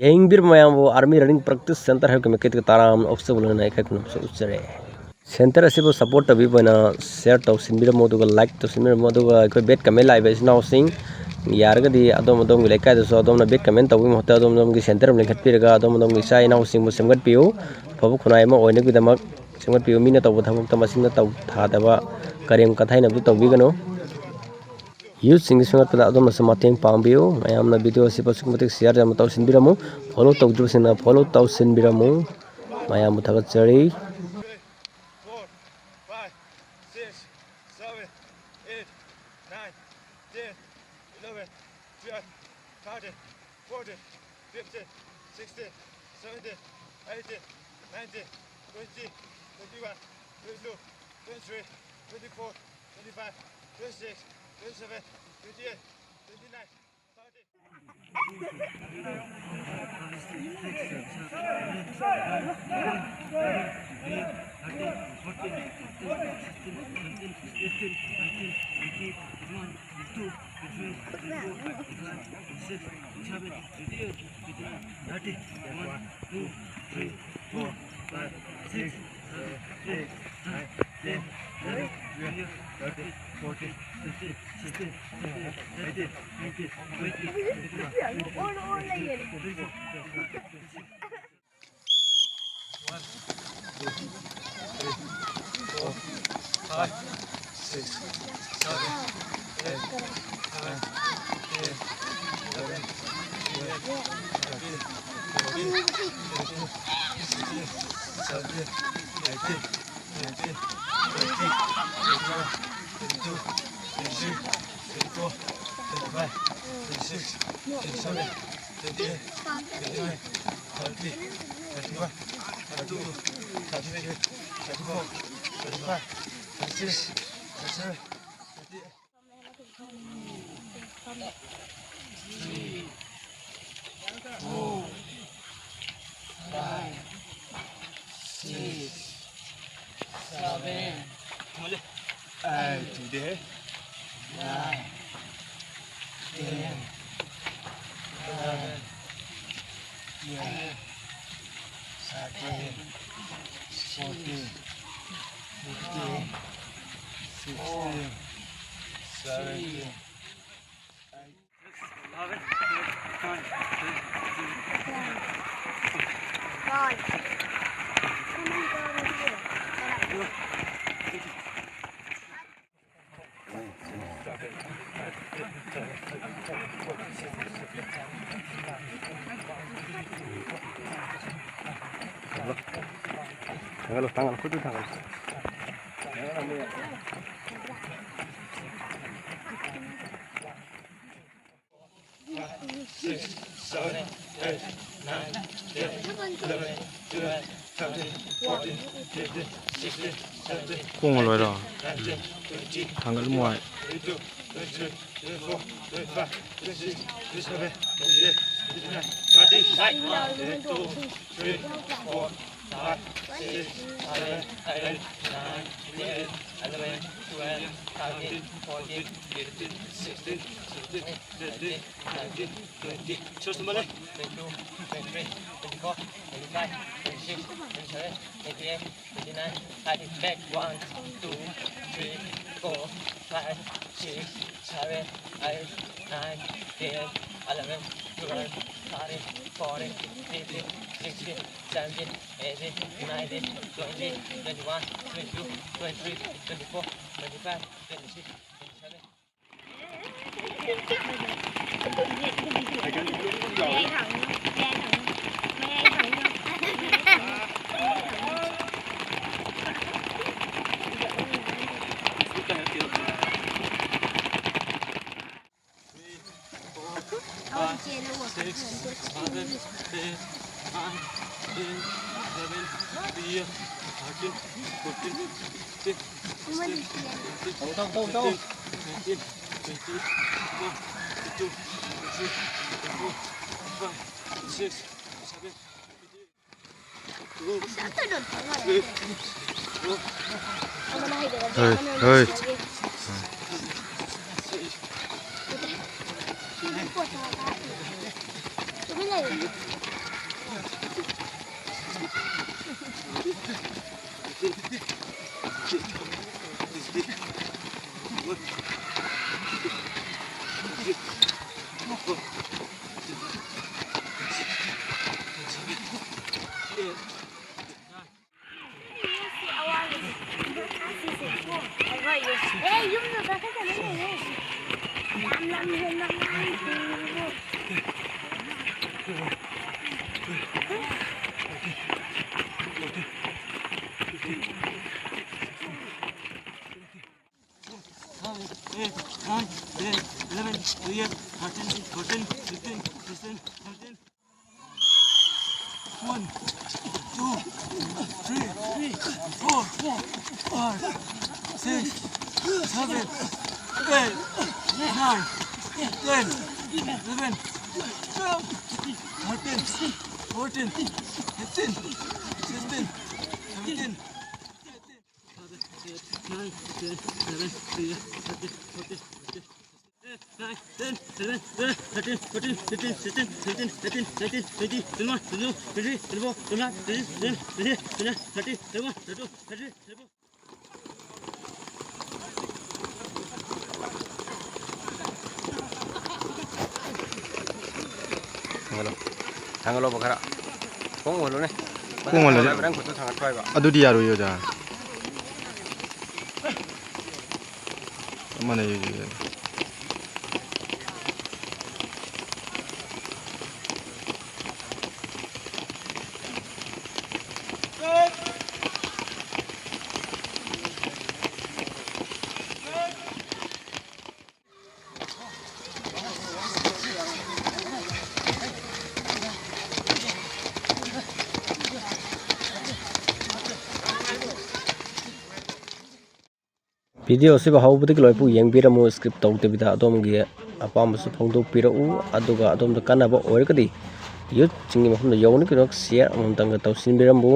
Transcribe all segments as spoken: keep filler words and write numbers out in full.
ꯌꯦꯡꯕꯤꯔꯤꯕ ꯃꯌꯥꯝꯕꯨ Army Running Practice Centre ꯍꯥꯏꯕ ꯀꯃꯤꯇꯤꯒꯤ ꯇꯔꯥꯝꯅ ꯑꯣꯛꯆꯕ ꯂꯣꯏꯅꯅ ꯏꯀꯥꯏ ꯈꯨꯝꯅꯕꯁꯨ ꯎꯠꯆꯔꯦ꯫ Centre ꯑꯁꯤꯕꯨ support ꯇꯧꯕꯤꯕ ꯑꯣꯏꯅ share ꯇꯧꯁꯤꯟꯕꯤꯔꯝꯃꯨ, ꯑꯗꯨꯒ like ꯇꯧꯁꯤꯟꯕꯤꯔꯝꯃꯨ, ꯑꯗꯨꯒ ꯑꯩꯈꯣꯏ bad comment ꯂꯥꯛꯏꯕ ꯏꯆꯤꯟ ꯏꯅꯥꯎꯁꯤꯡ, ꯌꯥꯔꯒꯗꯤ ꯑꯗꯣꯝ ꯑꯗꯣꯝꯒꯤ ꯂꯩꯀꯥꯏꯗꯁꯨ ꯑꯗꯣꯝꯅ bad comment ꯇꯧꯕꯒꯤ ꯃꯍꯨꯠꯇ ꯑꯗꯣꯝ ꯑꯗꯣꯝꯒꯤ centre ꯑꯃ ꯂꯤꯡꯈꯠꯄꯤꯔꯒ ꯑꯗꯣꯝ ꯑꯗꯣꯝꯒꯤ ꯏꯆꯥ ꯏꯅꯥꯎꯁꯤꯡꯕꯨ ꯁꯦꯝꯒꯠꯄꯤꯌꯨ꯫ ꯑꯐꯕ ꯈꯨꯟꯅꯥꯏ ꯑꯃ ꯑꯣꯏꯅꯕꯒꯤꯗꯃꯛ ꯁꯦꯝꯒꯠꯄꯤꯌꯨ꯫ ꯃꯤꯅ ꯇꯧꯕ ꯊꯕꯛꯇ ꯃꯆꯤꯟꯗ ꯇꯧ ꯊꯥꯗꯕ, ꯀꯔꯦꯝ ꯀꯊꯥꯏꯅꯕꯗꯨ ꯇꯧꯕꯤꯒꯅꯨ꯫ Youth ꯁꯤꯡꯒꯤ ꯁꯦꯝꯒꯠꯄꯗ ꯑꯗꯣꯝꯅꯁꯨ ꯃꯇꯦꯡ ꯄꯥꯡꯕꯤꯌꯨ꯫ ꯃꯌꯥꯝꯅ video ꯑꯁꯤꯕꯨ ꯑꯁꯨꯛꯀꯤ ꯃꯇꯤꯛ share ꯌꯥꯝꯅ ꯇꯧꯁꯤꯟꯕꯤꯔꯝꯃꯨ꯫ Follow ꯇꯧꯗ꯭ꯔꯤꯕꯁꯤꯡꯅ follow ꯇꯧꯁꯤꯟꯕꯤꯔꯝꯃꯨ꯫ ꯃꯌꯥꯝꯕꯨ ꯊꯥꯒꯠꯆꯔꯤ꯫ Four, five, six, seven, eight, nine, ten, eleven, twelve, thirteen, fourteen, fifteen, sixteen, seventeen, eighteen, nineteen, twenty, twenty-one, twenty-two, twenty-three, twenty-four, twenty-five, twenty-six, twenty-seven, twenty-eight, twenty-nine, thirty. Thirteen, fourteen, fifteen, sixteen, seventeen. ꯊꯥꯡꯒꯠꯂꯣ, ꯊꯥꯡꯒꯠꯂꯣ, ꯈꯨꯠꯇꯨ ꯊꯥꯡꯒꯠꯂꯣ꯫ ꯀꯣꯡꯉ ꯂꯣꯏꯔꯣ? ꯊꯥꯡꯒꯠꯂꯝꯃꯣ ꯍꯥꯏ꯫ Twenty-two, twenty-three, twenty-four, twenty-five, twenty-six, twenty-seven, twenty-eight, twenty-nine, thirty, thirty, back, one, two, three, four, five, six, seven, eight, nine, ten, eleven, twelve, thirteen, fourteen, fifteen, sixteen, seventeen, eighteen, nineteen, twenty, twenty-one, twenty-two, twenty-three, twenty-four, twenty-five, twenty-six, twenty-seven. Six, seven, eight, nine, ten, eleven, twelve, thirteen, fourteen, fifteen, sixteen, seventeen, eighteen, twenty, twenty-one, twenty-two, twenty-three, twenty-four, twenty-five, twenty-six, twenty-seven, twenty-eight. Hey, hey. Eight, nine, ten, eleven, twelve, thirteen, fourteen, fifteen, sixteen, seventeen. One, two, three, four, five, six, seven, eight, nine, ten, eleven, twelve, thirteen, fourteen, fifteen, sixteen, seventeen. ꯊꯥꯡꯒꯠꯂꯣ꯫ ꯊꯥꯡꯒꯠꯂꯣꯕ ꯈꯔ꯫ ꯈꯣꯡ ꯎꯍꯜꯂꯨꯅꯦ꯫ ꯈꯣꯡ ꯎꯍꯜꯂꯨꯅꯦ꯫ ꯅꯪ ꯈꯨꯠꯇꯨ ꯊꯥꯡꯒꯠꯄ ꯍꯥꯏꯕ꯫ ꯑꯗꯨꯗꯤ ꯌꯥꯔꯣꯏꯌꯦ, ꯑꯣꯖꯥ꯫ ꯆꯞ ꯃꯥꯟꯅꯩꯌꯦ꯫ ꯚꯤꯗꯤꯑꯣꯁꯤꯕꯨ ꯍꯧꯕꯗꯒꯤ ꯂꯣꯏꯐꯥꯎ ꯌꯦꯡꯕꯤꯔꯝꯃꯨ, skip ꯇꯧꯗꯕꯤꯗ꯫ ꯑꯗꯣꯝꯒꯤ ꯑꯄꯥꯝꯕꯁꯨ ꯐꯣꯡꯗꯣꯛꯄꯤꯔꯛꯎ, ꯑꯗꯨꯒ ꯑꯗꯣꯝꯗ ꯀꯥꯟꯅꯕ ꯑꯣꯏꯔꯒꯗꯤ ꯌꯨꯠꯁꯤꯡꯒꯤ ꯃꯐꯝꯗ ꯌꯧꯅꯕꯒꯤꯗꯃꯛ share ꯑꯃꯃꯝꯇꯪꯒ ꯇꯧꯁꯤꯟꯕꯤꯔꯝꯃꯨ꯫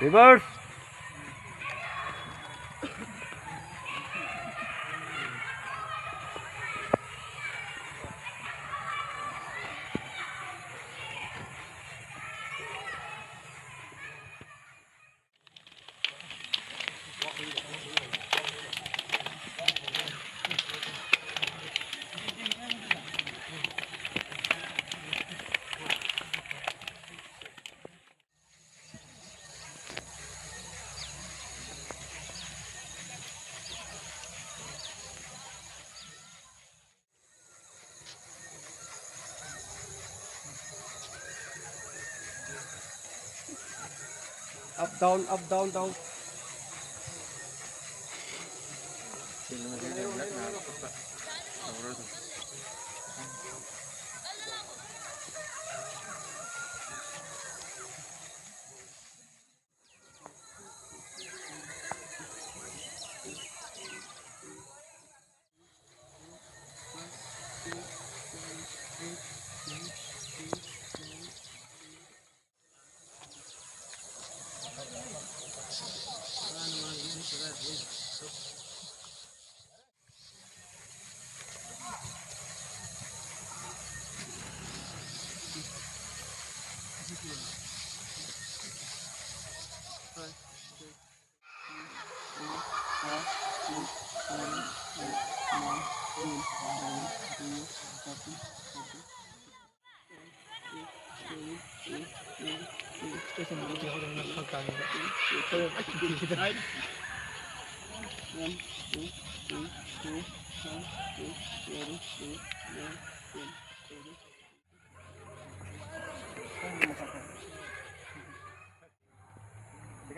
Reverse. Up, down, up, down, down.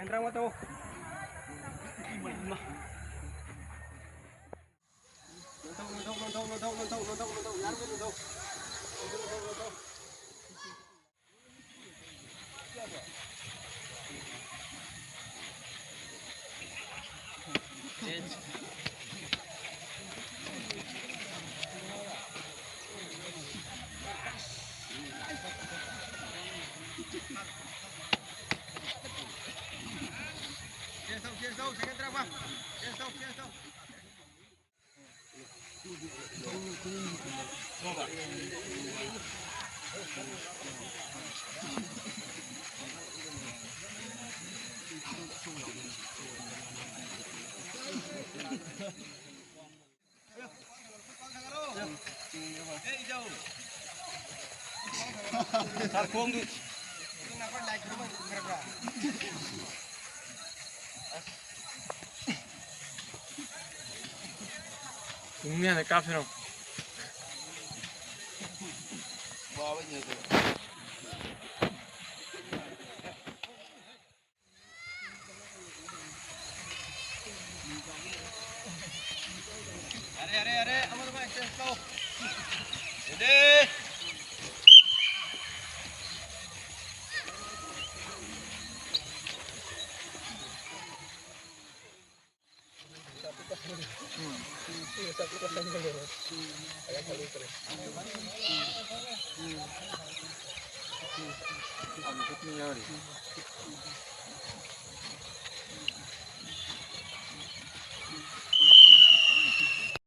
Second round to. ꯄꯨꯡ ꯃꯌꯥꯗ ꯀꯥꯞꯁꯤꯔꯣ? ꯌꯥꯔꯦ, ꯌꯥꯔꯦ, ꯌꯥꯔꯦ꯫ ꯑꯃꯗꯨꯃ exchange ꯇꯧ꯫ Ready?